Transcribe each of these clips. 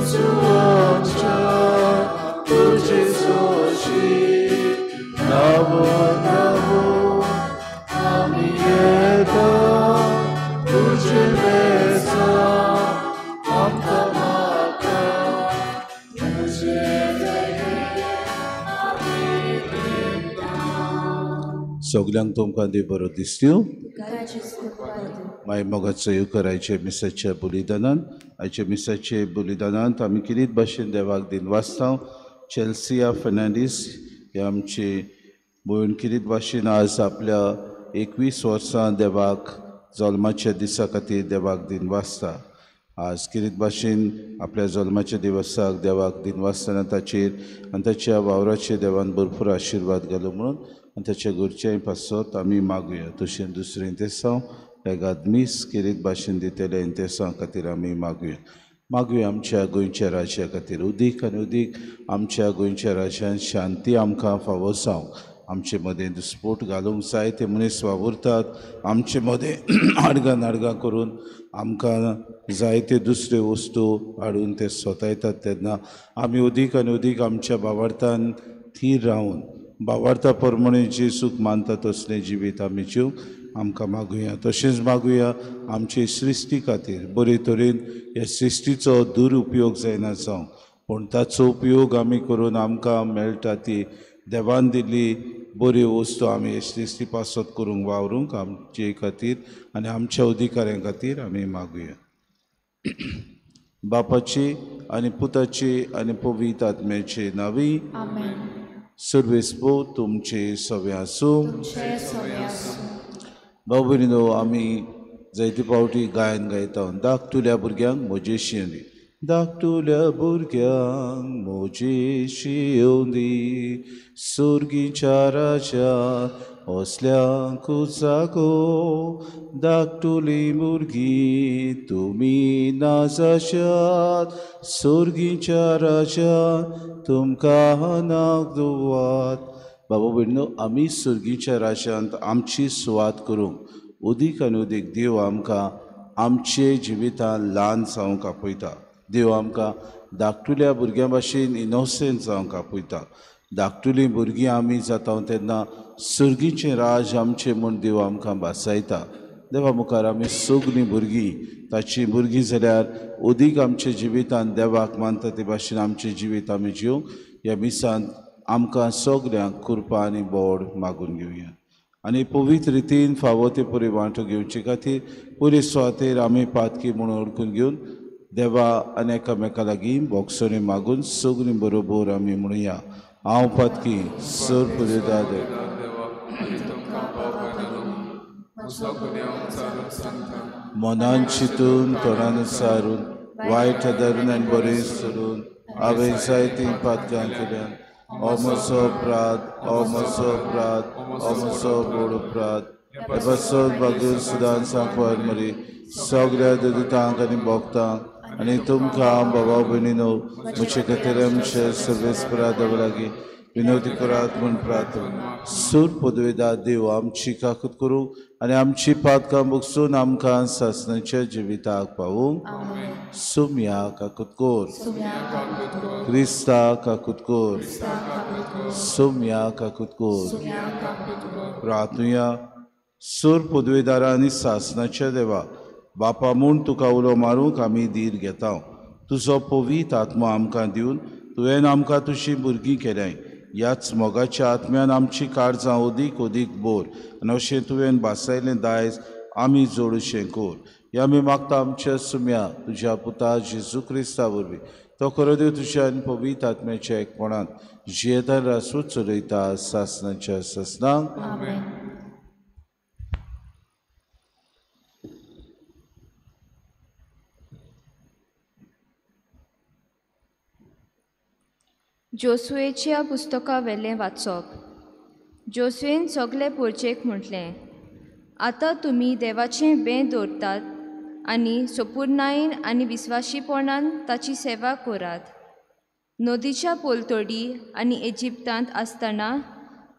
जेजू आमच्या तुजे सोशी धांवून धांवून आमी येता तुजे बेसा आमकां मागता तुजे सगल्यांक तुमकां देव बरो दिसत्यो. मागीर मोगाचो येवकार आयच्या मिसाच्या बलिदानान. आयच्या मिसाचे बलिदानांत आमी किरीत भाशेन देवाक दिन वाचता. चेल्सिया फर्नांडीस हे आमची भयण किरीत भाशेन आज आपल्या 21 वर्सां देवाक जल्माच्या दिसा खातीर देवाक दिन वाचता. आज किरीत भाशेन आपल्या जल्माच्या दिवसाक देवाक दिन वाचतना ताचेर आनी ताच्या वावराचेर देवान भरपूर आशिर्वाद घालो म्हणून आनी ताच्या घरच्याय पासत आमी मागुया. तशें दुसरें इंतेसांव एगाद मीस किरीत भाशेन दितले इंतेसांव खातीर आमी मागुया. मागुया आमच्या गोंयच्या राज्या खातीर उदीक आनी उदीक आमच्या गोंयच्या राज्यान शांती आमकां फावो जावंक. आमचे मदें दुस्पोट घालूंक जाय ते मनीस वावुरतात, आमचे मदें आडगां नाडगां करून आमकां जायते दुसऱ्यो वस्तू हाडून ते सोतायतात. तेन्ना आमी उदीक आनी उदीक आमच्या भावार्थान थीर रावन भावार्था प्रमाणे जे सूख मानता तसलें जिवीत आमी जिवंक आमकां मागुया. तशेंच मागुया आमचे सृश्टी खातीर बरे तरेन ह्या सृश्टीचो दुरुपयोग जायना जावंक, पूण ताचो उपयोग आमी करून आमकां मेळटा ती देवान दिल्ली बऱ्यो वस्तू आमी सृश्टी पासत करूंक वावरूंक आमचे खातीर आनी आमच्या अधिकाऱ्यां खातीर आमी मागुया. बापाची आनी पुताची आनी पवित्र आत्म्याचे नांवी. सर्वेस्पो तुमचे सवे आसूं. भाव भयणीनो, आमी जायते फावटी गायन गायता धाकटुल्या भुरग्यांक म्हजेशी येवंदी, धाकटुल्या भुरग्यांक म्हजेशी येवंदी, सुर्गीच्या राज्यांत असल्यांकूच जागो. धाकटुली भुरगीं तुमी ना जाशात, सुर्गीच्या राज्यांत तुमकां नाक दवात. बाबा भयणीनो, आमी सुर्गीच्या राज्यांत आमची सुवात करूंक उदीक आनी उदीक देव आमकां आमचे जिवितान ल्हान जावंक आपयता. देव आमकां धाकटुल्या भुरग्यां भाशेन इनोसेंट जावंक आपयता. धाकटुलीं भुरगीं आमी जाता तेन्ना सुर्गीचें राज आमचें म्हूण देव आमकां भासायता. देवा मुखार आमी सगलीं भुरगीं ताचीं भुरगीं जाल्यार उदीक आमच्या जिवितान देवाक मानता ते भाशेन आमचें जिवीत आमी जिवंक ह्या मिसांत आमकां सगल्यांक कृपा आनी बोड मागून घेवया. आनी पवित्र रितीन फावो ते परी वांटो घेवचे खातीर पयले सुवातेर आमी पातकी म्हणून ओळखून घेवन देवा आनी एकामेका लागीं बोगसणी मागून सगळीं बरोबर आमी म्हणुया, हांव पातकी सर पुरेदा देव. मनान चिंतून तोंडान सारून वायट धरून आनी बरें सोडून हांवें जायतीं पातकां केल्यान. ओ म्हजो अपराध, ओ म्हजो अपराध, ओ म्हजो व्हड अपराध. पासत बागून सुदान सांकवार मरी सगळ्या दुदितांक आनी भोगतांक आनी तुमकां बाबा भयणीनो म्हजे खातीर आमचे सर्वेस्परा देवा लागीं विनवती करात म्हूण प्रार्थना. सूर पदवेदा देव आमची काकूत करूं आनी आमची पातकां बगसून आमकां सासणाच्या जिविताक पावूंक. सुम्या काकूत कोर, क्रिस्ता काकूत कोर, सुम्या काकूत कोर. प्रार्थुया. सूर पदवेदारा आनी सासणाच्या देवा बापा म्हूण तुका उलो मारूंक आमी धीर घेता. तुजो पवित्र आत्मो आमकां दिवन तुवें आमकां तुजी भुरगीं केल्याय. ह्याच मोगाच्या आत्म्यान आमची काळजां अदीक अदीक बोर आनी अशें तुवें भासायलें दायज आमी जोडूशें कोर. ह्या आमी मागता आमच्या सुम्या तुज्या पुता जेजू क्रिस्ता वरवीं. तो खरो देव तुज्या आनी पवित्र आत्म्याच्या एकपणांत जियेता रासूच चलयता सासणाच्या सासणांक. जोसुएच्या पुस्तका वेलें वाचप. जोसुएन सगळे पोरचेक म्हटलें, आतां तुमी देवाचें बें दवरतात आनी सोपुर्णायेन आनी विस्वाशीपणान ताची सेवा करात. नदीच्या पोलतडी आनी इजिप्तांत आसतना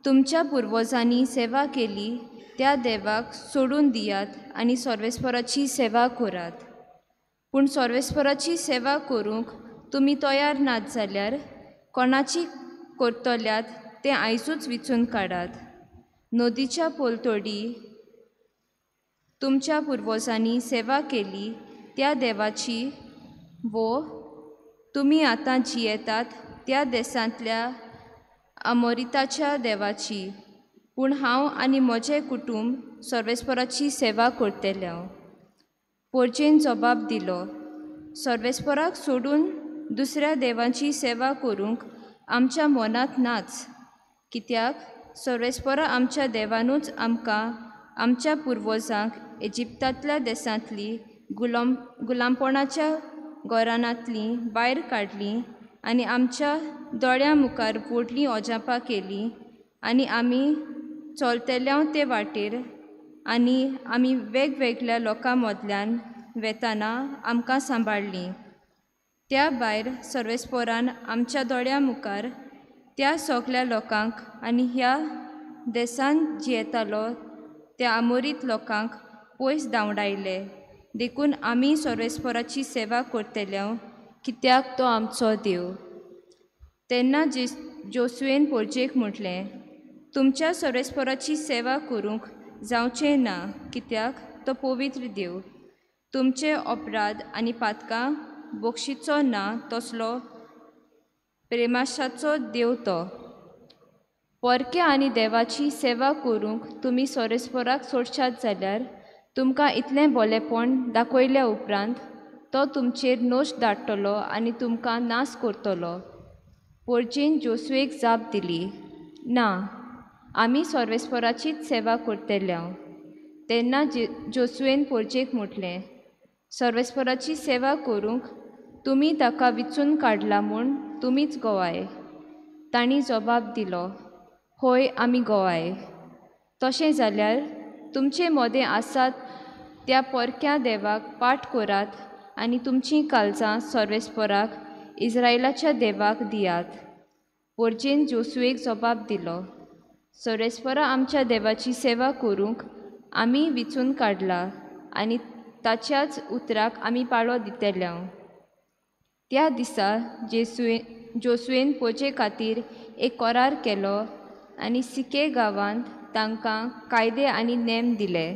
तुमच्या पुर्वजांनी सेवा केली त्या देवाक सोडून दियात आनी सर्वेस्पराची सेवा करात. पूण सर्वेस्पराची सेवा करूंक तुमी तयार नात जाल्यार कोणाची करतल्यात तें आयजूच विचून काडात. नदीच्या पलतडी तुमच्या पुर्वजांनी सेवा केली त्या देवाची वो तुमी आतां जियेतात त्या देसांतल्या आमोरिताच्या देवाची. पूण हांव आनी म्हजें कुटूंब सर्वेस्पराची सेवा करतलें. पोरचेन जबाब दिलो, सर्वेस्पराक सोडून दुसऱ्या देवांची सेवा करूंक आमच्या मनांत नाच. कित्याक सर्वेस्परा आमच्या देवानूच आमकां आमच्या पुर्वजांक इजिप्तांतल्या देसांतली गुलामपणाच्या घराणांतली भायर काडली आनी आमच्या दोळ्यां मुखार व्हडलीं अजापां केलीं आनी आमी चलतल्या ते वाटेर आनी आमी वेगवेगळ्या लोकां मदल्यान वेताना आमकां सांबाळ्ळीं. त्या भायर सर्वेस्परान आमच्या दोळ्यां मुखार त्या सगल्या लोकांक आनी ह्या देसान जियेतालो त्या आमोरीत लोकांक पयस धांवडायले. देखून आमी सर्वेस्पराची सेवा करतले, कित्याक तो आमचो देव. तेन्ना जोसुएन पोरजेक म्हटलें, तुमच्या सर्वेस्पराची सेवा करूंक जावचें ना, कित्याक तो पवित्र देव. तुमचे अपराध आनी पातकां बक्षीचो ना तसलो प्रेमाशाचो देव तो. परक्या आनी देवाची सेवा करूंक तुमी सर्वेस्पराक सोडशात जाल्यार तुमकां इतलें बोलेपण दाखयल्या उपरांत तो तुमचेर नोश धाडटलो आनी तुमकां नाश करतलो. पोरजेन जोसुएक जाप दिली, ना, आमी सर्वेस्पराचीच सेवा करतले. तेन्ना जोसुएन पोरजेक म्हटलें, सर्वेस्पराची सेवा करूंक तुमी ताका विचून काडला म्हूण तुमीच गोवाय. तांणी जबाब दिलो, हय, आमी गोवाय. तशें जाल्यार तुमचे मदें आसात त्या परक्या देवाक पाठ करात आनी तुमचीं कालजां सर्वेस्पराक इस्रायलाच्या देवाक दियात. पोरजेन जोसुएक जबाब दिलो, सर्वेस्परा आमच्या देवाची सेवा करूंक आमी विचून काडला आनी ताच्याच उतराक आमी पाळो दितले. त्या दिसा जोसुएन पोजे खातीर एक करार केलो आनी सिके गांवांत तांकां कायदे आनी नेम दिले.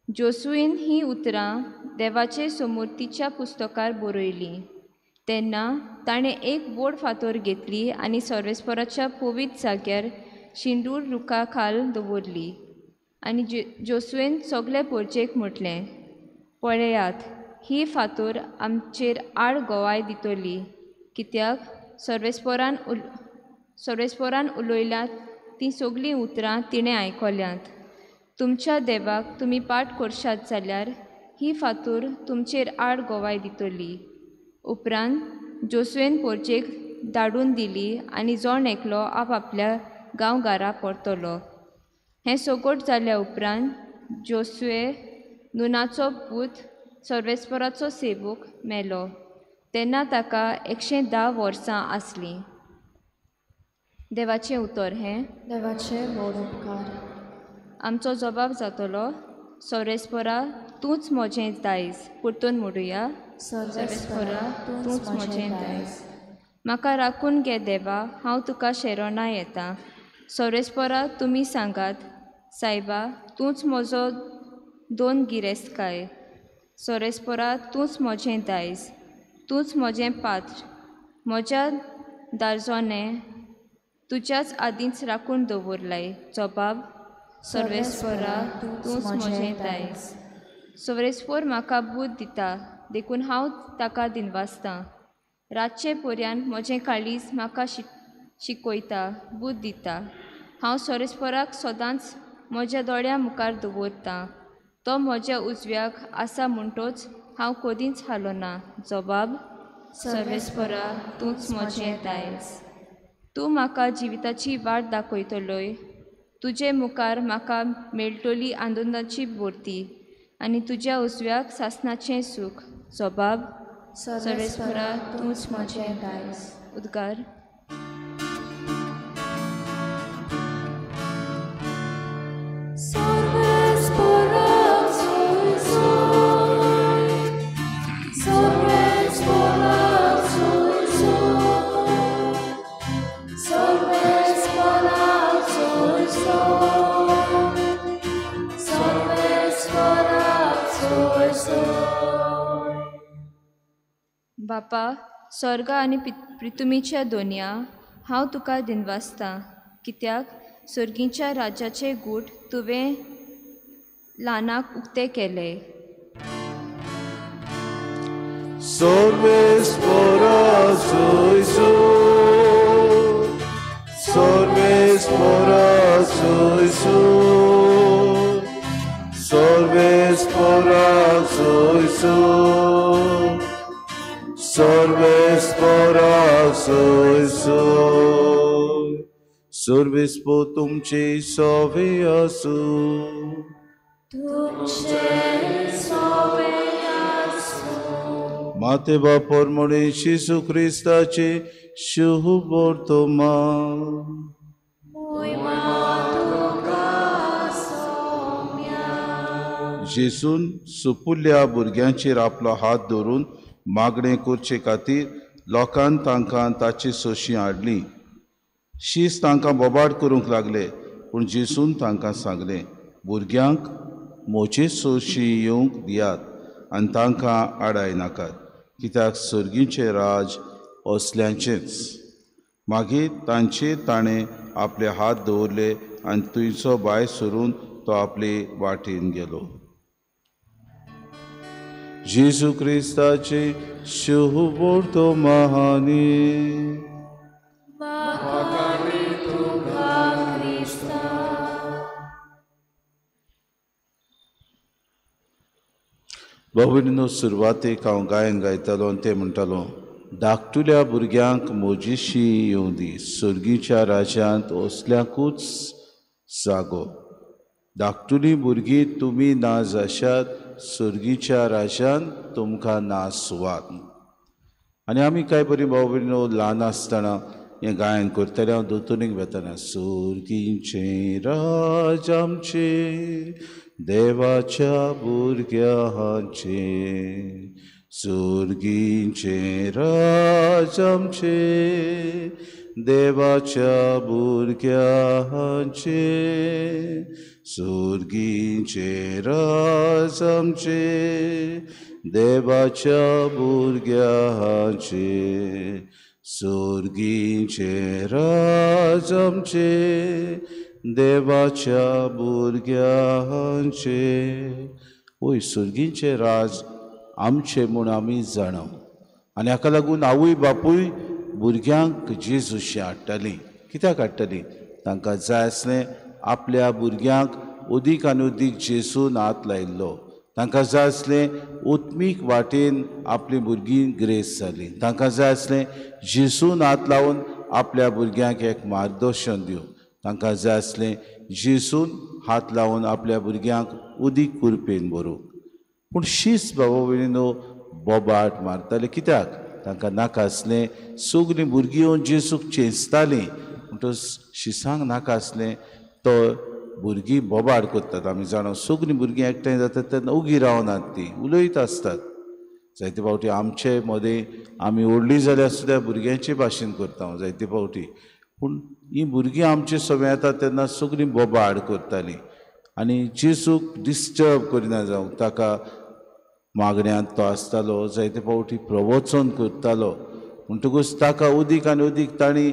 जोसुएन हीं उतरां देवाचे समूर्तीच्या पुस्तकार बरयलीं. तेन्ना ताणें एक बोड फातोर घेतली आनी सर्वेस्पराच्या पवित्र जाग्यार शिंदूर रुखा खाल दवरली आनी जोसुएन सगळे पोरजेक म्हटलें, पळयात, ही फातोर आमचेर आड गोवाय दितली, कित्याक सर्वेस्परान उलयल्यात तीं सगळीं उतरां तिणें आयकल्यांत. तुमच्या देवाक तुमी पाठ करशात जाल्यार ही फातोर तुमचेर आड गोवाय दितली. उपरांत जोसुएन पोरजेक धाडून दिली आनी जण एकलो आपआपल्या गांवघरा परतलो. हें सगट जाल्या उपरांत जोसुए नुनाचो पूत सर्वेस्पराचो सेवक मेलो. तेन्ना ताका 110 वर्सां आसलीं. देवाचें उतर हें. देवाचें व्हड उपकार. आमचो जबाब जातलो, सर्वेस्परा तूंच म्हजें दायज. परतून म्हणुया, सर्वेस्परा तूंच म्हजें दायज. म्हाका राखून घे देवा, हांव तुका शेरोना येता. सर्वेस्परा तुमी सांगात, सायबा तूंच म्हजो दोन गिरेस्तकाय. सर्वेस्परा तूंच म्हजें दायज, तूंच म्हजें पात्र. म्हज्या दारजोने तुज्याच आदींच राखून दवरलाय. जबाब, सर्वेस्परा तूंच म्हजें दायज. सर्वेस्पर म्हाका बूद दिता, देखून हांव ताका दिनवासतां. रातचे पर्यान म्हजें काळीज म्हाका शिकयता, बूद दिता. हांव सर्वेस्पराक सदांच म्हज्या दोळ्यां मुखार दवरतां. तो म्हज्या उजव्याक आसा म्हणटोच हांव कदींच हालोना. जबाब, सर्वेस्परा तूंच म्हजें दायज. तूं म्हाका जिविताची वाट दाखयतलोय. तुजे मुखार म्हाका मेळटली आनंदाची भरती आनी तुज्या उजव्याक सासणाचें सूख. जबाब, सर्वेस्परा तूंच म्हजें दायज. उद्गार. सर्वेस्पराक सोय सोय, सर्वेस्पराक सोय बापा, स्वर्ग आनी पृथ्वीच्या दोनया, हांव तुका दिनवासतां, कित्याक स्वर्गीच्या राज्याचे गूट तुवें ल्हानाक उक्ते केले. सर्वेस्पो तुमचे सोवे आसूं. माते बापर म्हणे जेजू क्रिस्ताचे शुभ वर्तमान. जेजून सुपुल्ल्या भुरग्यांचेर आपलो हात दवरून मागणें करचे खातीर लोकान तांकां ताची सोशी हाडली. शीस तांकां बोबाड करूंक लागले, पूण जेजून तांकां सांगलें, भुरग्यांक म्हजे सोशी येवंक दियात आनी तांकां आडाय नाकात, कित्याक सर्गीचें राज असल्यांचेंच. मागीर तांचेर ताणें आपले हात दवरले आनी थंयचो भायर सरून तो आपले वाटेन गेलो. जेजू क्रिस्ताचे शुभ वर्तमानी. भावणीनो, सुरवातेक हांव गायन गायतालो आनी तें म्हणटालो, धाकटुल्या भुरग्यांक म्हजीशी येवं दी, सर्गीच्या राज्यांत असल्यांकूच जागो. धाकटुलीं भुरगीं तुमी ना जाशात, सर्गीच्या राज्यांत तुमकां ना सुवात. आनी आमी कांय बरीं भाव भयणीनो ल्हान आसतना हें गायन करतालें. हांव दोतोनीक वेताना, सर्गीचें राज आमचें देवाच्या भुरग्यांचें, सर्गीचें राज आमचें देवाच्या भुरग्यांचें, सर्गीचें राज आमचें देवाच्या भुरग्यांचें, सर्गीचें राज आमचें देवाच्या भुरग्यांचें. वय, सर्गीचें राज आमचें म्हूण आमी जाणा आनी हाका लागून आवय बापूय भुरग्यांक जेजूशी हाडटालीं. कित्याक हाडटालीं? तांकां जाय आसलें आपल्या भुरग्यांक अदीक आनी अदीक जेजून हात लायिल्लो. तांकां जाय आसलें उत्मीक वाटेन आपलीं भुरगीं ग्रेस जालीं. तांकां जाय आसलें जेजून हात लावन आपल्या भुरग्यांक एक मार्गदर्शन दिवं. तांकां जाय आसलें जेजून हात लावन आपल्या भुरग्यांक उदीक कुरपेन भरूंक. पूण शीस बाबा भयणीनो बोबाट मारताले. कित्याक? तांकां नाका आसलें सगलीं भुरगीं येवन जेजूक चेंचतालीं, म्हणटच शिसांक नाका आसलें तो भुरगीं बोबाड करतात. आमी जाणा सगलीं भुरगीं एकठांय जातात तेन्ना उगी रावनात, तीं उलयत आसतात. जायते फावटी आमचे मदें आमी व्हडलीं जाल्यार सुद्दां भुरग्यांचे भाशेन करता जायते फावटी. पूण हीं भुरगीं आमचे सगळें येतात तेन्ना सगलीं बोबाड करतालीं आनी जेजूक डिस्टर्ब करिना जावंक ताका मागण्यांत तो आसतालो, जायते फावटी प्रवचन करतालो. म्हणटकूच ताका अदीक आनी अदीक तांणी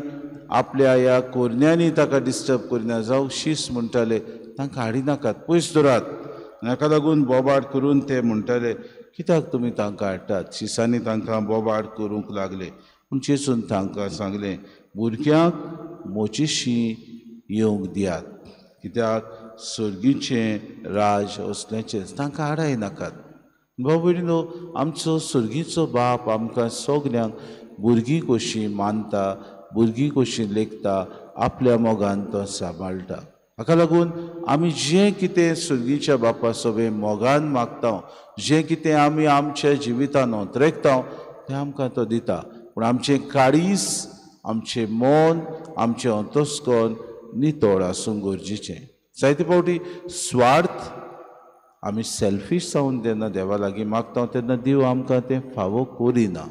आपल्या ह्या कोरण्यांनी ताका डिस्टर्ब करिना जावं शीस म्हणटाले, तांकां हाडिनाकात, पयस दवरात. आनी हाका लागून बोबाड करून ते म्हणटाले, कित्याक तुमी तांकां हाडटात? शिसांनी तांकां बोबाड करूंक लागले. पूण जेजून तांकां सांगलें, भुरग्यांक म्हजीशी येवंक दियात, कित्याक सर्गीचें राज असल्याचेंच, तांकां आडाय नाकात. भाव भयणीनो, आमचो सर्गीचो बाप आमकां सगल्यांक भुरगीं कशीं मानता, भुरगीं कशीं लेखता, आपल्या मोगान तो सांबाळटा. हाका लागून आमी जें कितें सर्गीच्या बापा सगळें मोगान मागता, जें कितें आमी आमच्या जिवितान अंतरेकता तें आमकां तो दिता. पूण आमचें काळीज, आमचें मन, आमचें अंतस्कर्ण नितळ आसूंक गरजेचें. जायते फावटी स्वार्थ आमी सेल्फीश जावन जेन्ना देवा लागीं मागता तेन्ना देव आमकां तें फावो करिना.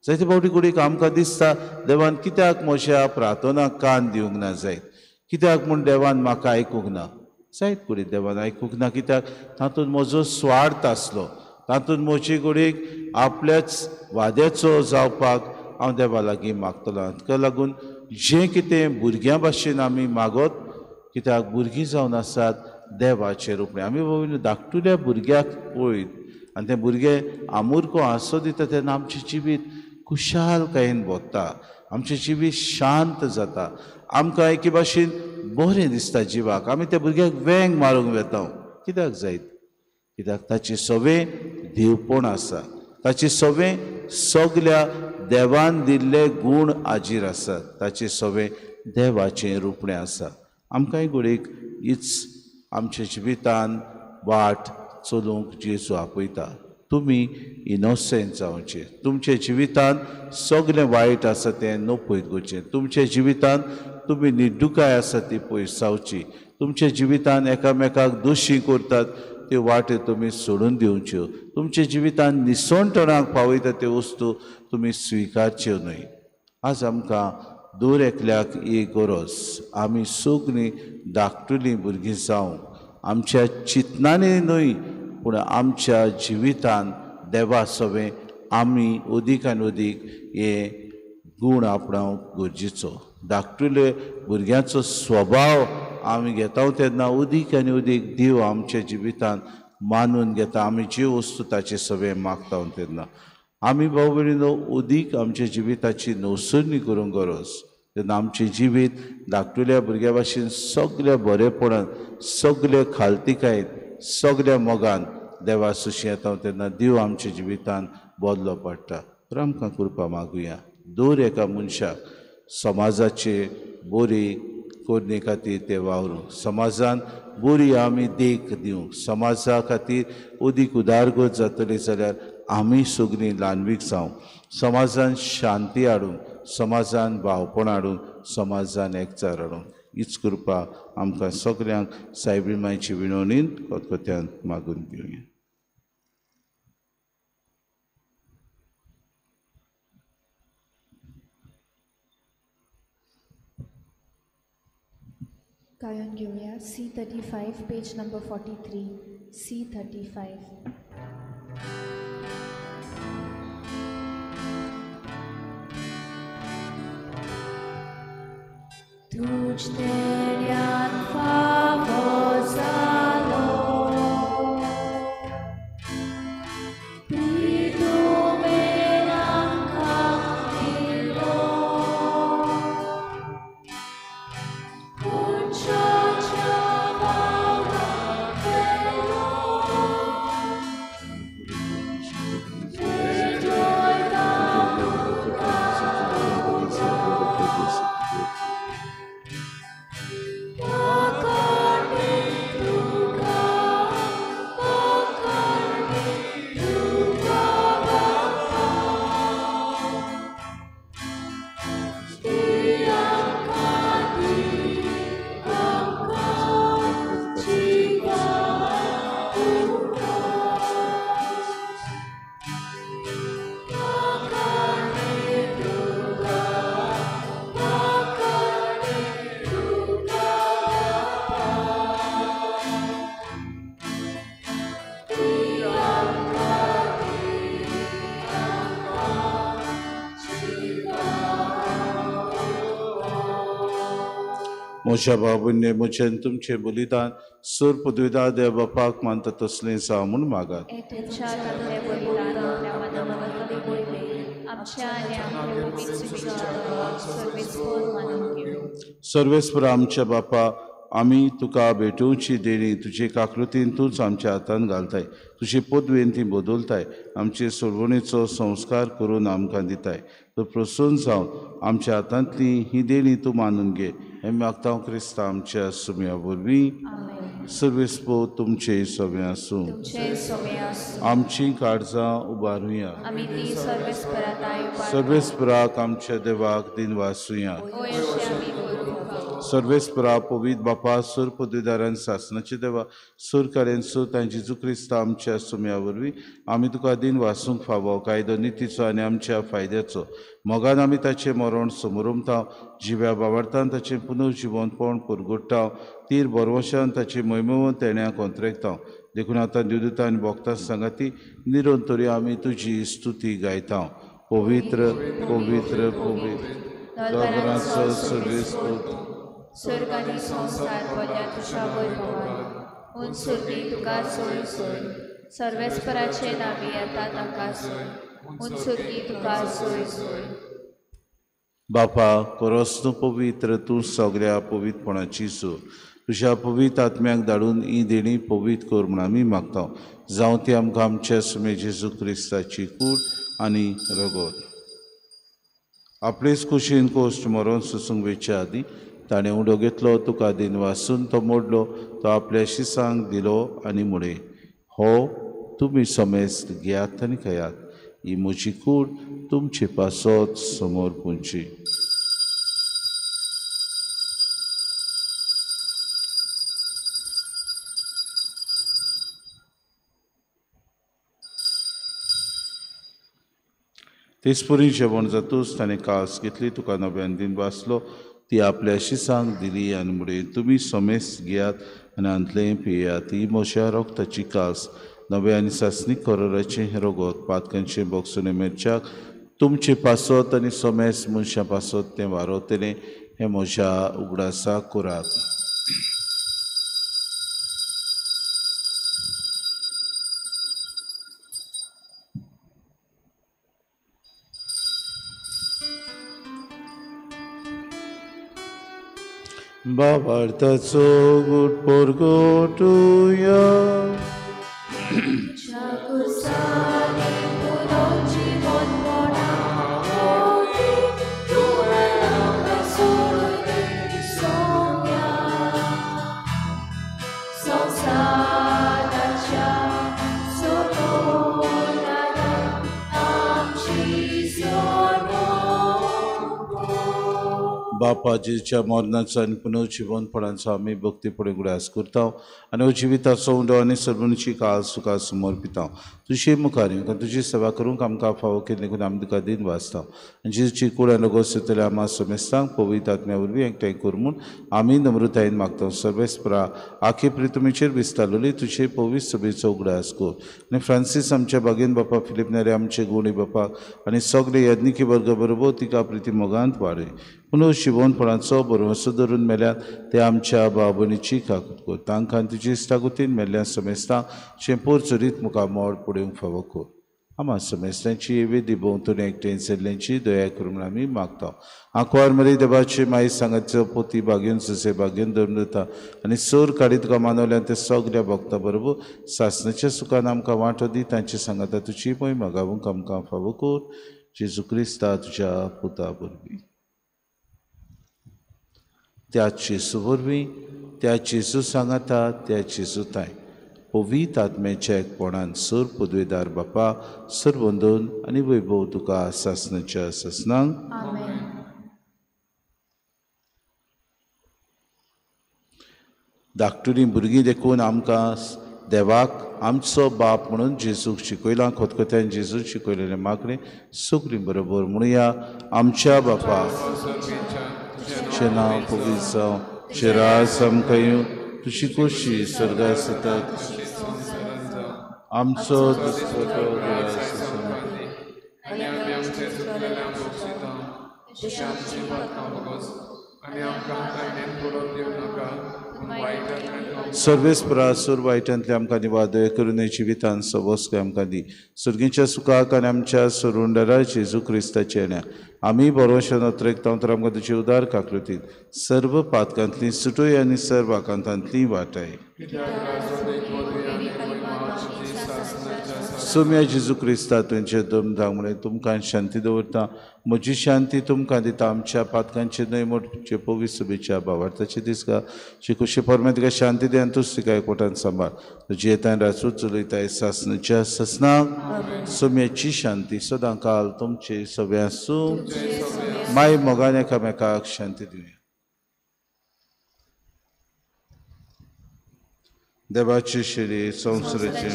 जायते फावटी कुडीक आमकां दिसता देवान कित्याक म्हज्या प्रार्थनाक कान दिवंक ना जायत, कित्याक म्हूण देवान म्हाका आयकूंक ना जायत. कुडी देवान आयकूंक ना कित्याक? तातूंत म्हजो स्वार्थ आसलो. तातूंत म्हजे घडयेक आपल्याच वाद्याचो जावपाक हांव देवा लागीं मागतलो. ताका लागून जें कितें भुरग्यां भाशेन आमी मागत, कित्याक भुरगीं जावन आसात देवाचें रुपणें. आमी धाकटुल्या भुरग्याक पळयत आनी तें भुरगें आमुरको हांसो दिता तेन्ना आमचें जिवीत खुशालकायेन भोंवता, आमचें जिवीत शांत जाता, आमकां एके भाशेन बरें दिसता जिवाक. आमी त्या भुरग्याक वेंग मारूंक वेता. कित्याक जायत? कित्याक ताचें सवें देवपण आसा, ताचें सवें सगल्या देवान दिल्ले गूण हाजीर आसात, ताचें सवें देवाचें रुपणें आसा. आमकांय घडयेक हीच आमच्या जिवितान वाट चलूंक जेजू आपयता. तुमी इनोसेंट जावचें, तुमच्या जिवितान सगलें वायट आसा तें नपयत करचें, तुमच्या जिवितान तुमी निड्डुकाय आसा ती पयसावची, तुमच्या जिवितान एकामेकाक दोशी करतात त्यो वाट्यो तुमी सोडून दिवच्यो, तुमच्या जिवितान निसणटणाक पावयता त्यो वस्तू तुमी स्विकारच्यो न्हय. आज आमकां दर एकल्याक एक गरज, आमी सगळीं धाकटुलीं भुरगीं जावंक आमच्या चिंतनांनी न्हय पूण आमच्या जिवितान देवा सवें आमी अदीक आनी अदीक हे गूण आपणावंक गरजेचो. धाकटुले भुरग्यांचो स्वभाव आमी घेता तेन्ना अदीक आनी अदीक देव आमच्या जिवितान मानून घेता. आमी ज्यो वस्तू ताचे सवें मागता तेन्ना आमी भाव भयणीनो अदीक आमच्या जिविताची नवसरणी करूंक गरज. तेन्ना आमचें जिवीत धाकटुल्या भुरग्या भाशेन सगल्या बरेपणान, सगल्या खालतिकायेन, सगल्या मोगान देवा सुशी येता तेन्ना देव आमच्या जिवितान बदलो पडटा. तर आमकां कृपा मागुया दर एका मनशाक समाजाचे बरी करणे खातीर ते वावरूंक, समाजान बरी आमी देख दिवंक, समाजा खातीर अदीक उदारगत जातली जाल्यार आमी सगळीं ल्हानवीक जावंक, समाजान शांती हाडूंक, समाजान भावपण हाडूंक, समाजान एकचार हाडूंक. हीच कृपा आमकां सगल्यांक सायबी मायची विनवणीन खतखत्यान मागून घेवया. गायन घेवया C35 page number 43 C35. तुझ तेऱ्यान फावो जालो प्रितुमेन आमकां दिलो उंचाच्या वावरांतलो म्हज्या बाबूंनी म्हजें तुमचें बलिदान सूर पदवीदार देव बापाक मानता तसलें जावं म्हूण मागात. सर्वेस्पर आमच्या बापा, आमी तुका भेटोवची देणी तुजे काकृतीन तूंच आमच्या हातान घालताय, तुजे पदवेन ती बदलताय, आमचे सोडवणेचो संस्कार करून आमकां दिताय. तूं प्रसन्न जावन आमच्या हातांतली ही देणी तूं मानून घे. हें मागता क्रिस्ता आमच्या सुम्या वरवीं. सर्वेस्पर तुमचे सगळें आसूं. आमची काळजां उबारुया. सर्वेस्पराक आमच्या देवाक दिनवासुया. सर्वेस्परा पवित्र बापा, सूर पदवीदारान सासनाचे देवा, सूरकार्यान सूर तांची जेजू क्रिस्ता आमच्या सुम्या वरवीं आमी तुका दिन वासूंक फावो कायदो नितीचो आनी आमच्या फायद्याचो मोगान आमी ताचें मरण समरुमता, जिव्या बावडतान ताचें पुनर्जिवनपण पुरगुट्टा, तीर बरवशान ताचे महिमेवन तेण्या कोंत्रेकता. देखून आतां देवदूतां आनी भक्तां सांगाती निरंतरी आमी तुजी स्तुती गायता. पवित्र पवित्र पवित्र दोगरांचो सर्वेस्पर स्वर्ग आनी संवसार भरल्या तुज्या वैभवान. उंच सुर्गी तुका सोय सोय, सर्वेस्पराचे नांवी येता ताका सोय. उंच सुर्गी तुका सोय सोय. बापा कोरोस तूं पवित्र, तूं सगळ्या पवित्रपणाची सूर. तुज्या पवित्र आत्म्याक धाडून ही देणी पवित्र कर म्हूण आमी मागता. जावं ती आमकां आमच्या सुमे जेजू क्रिस्ताची कूड आनी रगत. आपलेच कुशीन कोश्ट मरोन सोसूंक वेच्या आदीं ताणें उडो घेतलो, तुका दिन वासून तो मोडलो, तो आपल्या शिसांक दिलो आनी म्हळें, हो तुमी समेस्त घेयात आनी खायात, ही म्हजी कूड तुमचे पासत समोर पुंची. तेचपरी जेवण जातूच ताणें कास घेतली, तुका नव्यान दिन वाचलो, ती आपल्या शिसांक दिली आनी म्हळें, तुमी समेस्त घेयात आनी हांतलें पियात, ही म्हज्या रगताची कास, नव्या आनी सासणीक करोराचें हें रगत, पातकांचें बोगसुणें मेळच्याक तुमचे पासत आनी समेस्त मनशां पासत तें वारवतलें, हें म्हज्या उगडासाक करात. बाबार्थाचो गुट परगटुया. बापा जेजूच्या मरणाचो आनी पुनर्जिवनपणाचो आमी भक्तीपणे उगडास करता आनी जिविताचो उंडो आनी सर्वणची काळ तुका समर्पिता. तुजे मुखार येवन तुजी सेवा करूंक आमकां फावो केली देखून आमी तुका दिन वाचता. आनी जेजूची कूड आनी रगत सोदतल्या आमा समेस्तांक पवित्र आत्म्या वरवीं एकठांय कर म्हूण आमी नम्रतायेन मागता. सर्वेस्परा आखी प्रितुमीचेर विस्तारलेली तुजे पवित्र सभेचो उगडास कर आनी फ्रांसीस आमच्या बागेन बापा, फिलीप नेरे आमचे गुणी बापाक आनी सगळे यज्ञिकी वर्ग बरोबर तिका प्रिती मोगांत वाडय. पुनर्जिवनपणाचो भरवंसो धरून मेल्यात ते आमच्या भाव भयणीची काकूत कर. तांकां तुजी इश्टागतीन मेल्ल्या समेस्तांक शेंपोर चरीत मुखार मोड पडूंक फावो कर. आमा समेस्तांची वेदी भोंवतणी एकठांय जाल्ल्यांची दया करूं म्हूण आमी मागता. आंकवार मरी देवाची माई सांगाचो पोती बागेवन ससे बागेवन धरून दिता आनी सोर काडीत तुका मानवल्यान ते सगळ्या भक्ता बरोबर सासणाच्या सुखान आमकां वांटो दी. तांचे सांगाता तुजी मोहिमा गावूंक आमकां फावो कर. जेजू क्रिस्ता तुज्या पुता वरवीं. त्या जेजू वरवीं, त्या जेजू सांगाता, त्या जेजू ताय पवित्र आत्म्याच्या एकपणान सर पदवेदार बापा सरवंदन आनी वैभव तुका सासणाच्या सासणांक. धाकटुलीं भुरगीं देखून आमकां देवाक आमचो बाप म्हणून जेजूक शिकयलां. खतखत्यान जेजूक शिकयलेलें मागणें सगळीं बरोबर म्हणुया. आमच्या बापा, तुजें नांव पवित्र जावं, तुजें राज आमकां येवं, तुजी खोशी स्वर्गार जाता आमचो दिसपटो उगडास सर्वेस्परा सुर वायटांतले आमकां निवादय करून जिवितान सवस्क आमकां दी. सुर्गीच्या सुखाक आनी आमच्या सुरुंडरा जेजू क्रिस्ताच्या येण्या आमी बरोवशा नत्रेकता तर आमकां तुजी उदार काकृतीत सर्व पातकांतली सुटोय आनी सर्व आकांतांतली वाटाय. सोम्या जेजू क्रिस्ता तुमचे दमदां म्हळें तुमकां शांती दवरता, म्हजी शांती तुमकां दिता. आमच्या पातकांचे न्हय मोटचे पवित्र सभेच्या भावार्थाचे दिसका शिकुशे परमे तिका शांती दी आनी तूच तिका एकवटान सांबाळ. तुजी येतान राजूच चलयताय सासणाच्या सासणाक. सोम्याची शांती सदां काल तुमचे सगळे आसूं. माय मोगान एकामेकाक शांती दिवया. देवाचे शिरे संवसाराचे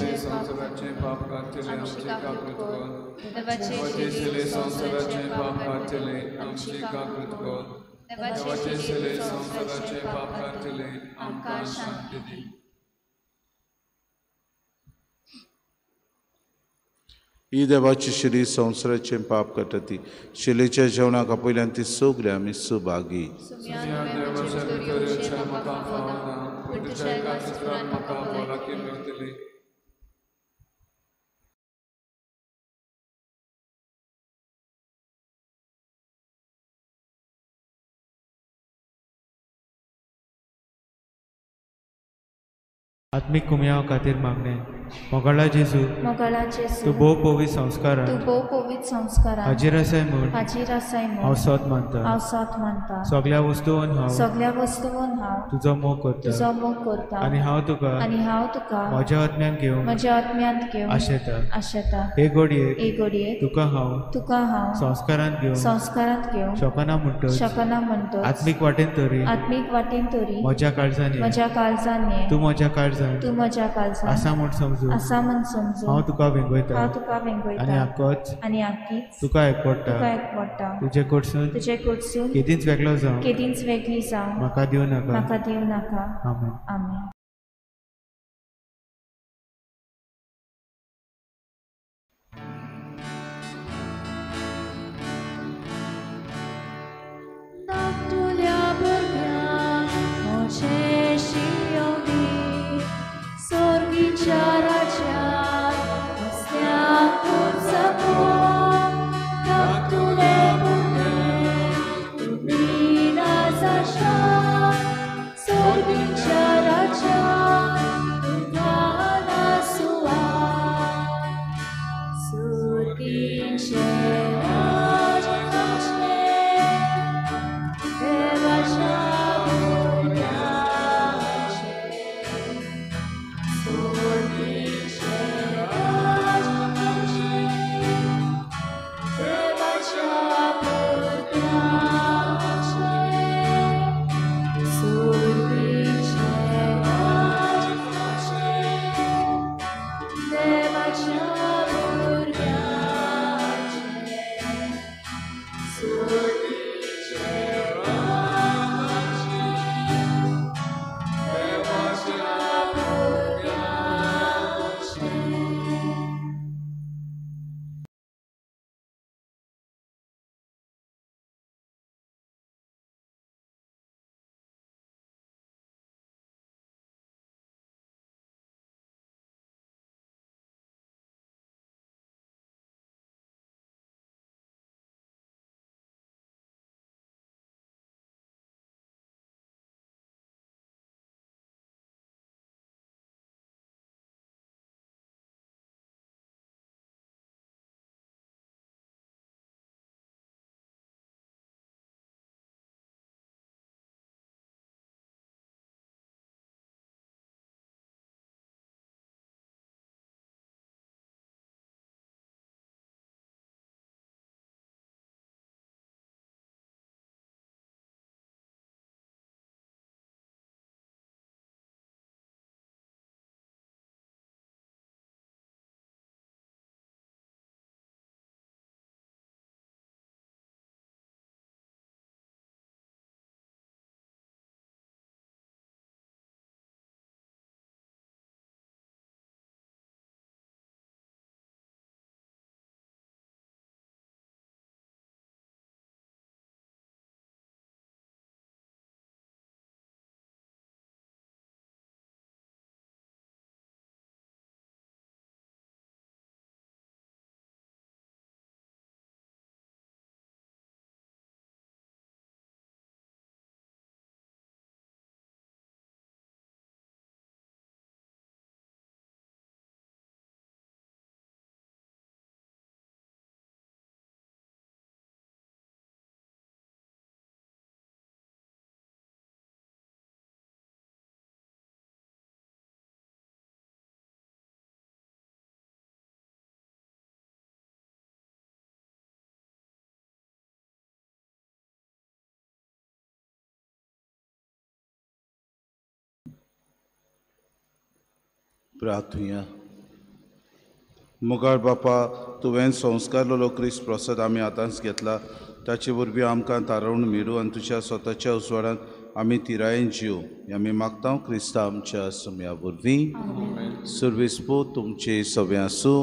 ही देवाची शिरी संवसाराचें पाप काडटा ती शिलेच्या जेवणाक आपयल्यान ती सगळी आमी सुभागी. आत्मीक कुमयाव खातीर मागणें. मोगाळा जेजू, तूं भोव पवित्र संस्कारांत हाजीर आसाय म्हूण हांव सोत मानता. सगळ्या वस्तून हांव तुजो मोग करता आनी हांव तुका म्हज्या आत्म्यांत घेवंक आशेता. हे घडयेक तुका हांव संस्कारांत घेवंक शकना म्हणटच आत्मीक वाटेन तरी म्हज्या काळजान ये, तूं म्हज्या काळजान आसा म्हूण समजू हांव तुका वेंगयता आनी आकच तुका एकवटा. तुजे कडसून केदींच वेगळो जावं म्हाका दिवं नाका. आमेन. प्रार्थुया. मुगाळ बापा, तुवें संस्कारलेलो क्रिस्त प्रसाद आमी आतांच घेतला, ताचे वरवीं आमकां तारोवन मेळूं आनी तुज्या स्वताच्या उजवाडांत आमी तिरायेन जीव आमी मागता क्रिस्ता आमच्या सुम्या वरवीं. सुर्वेस पूत तुमचे सगळे आसूं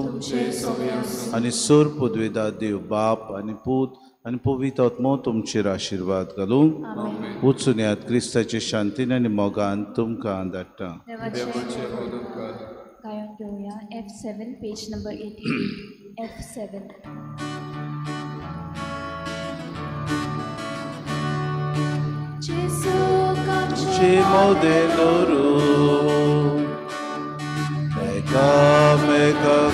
आनी सोर पदवेदा देव बाप आनी पूत आनी पवित्र आत्मो तुमचेर आशिर्वाद घालूं. वचून यात क्रिस्ताचे शांतीन आनी मोगान तुमकां धाडटा. गायन घेवया F7 page number 88 F7. तुमचे मोदें दवरून एकामेकाक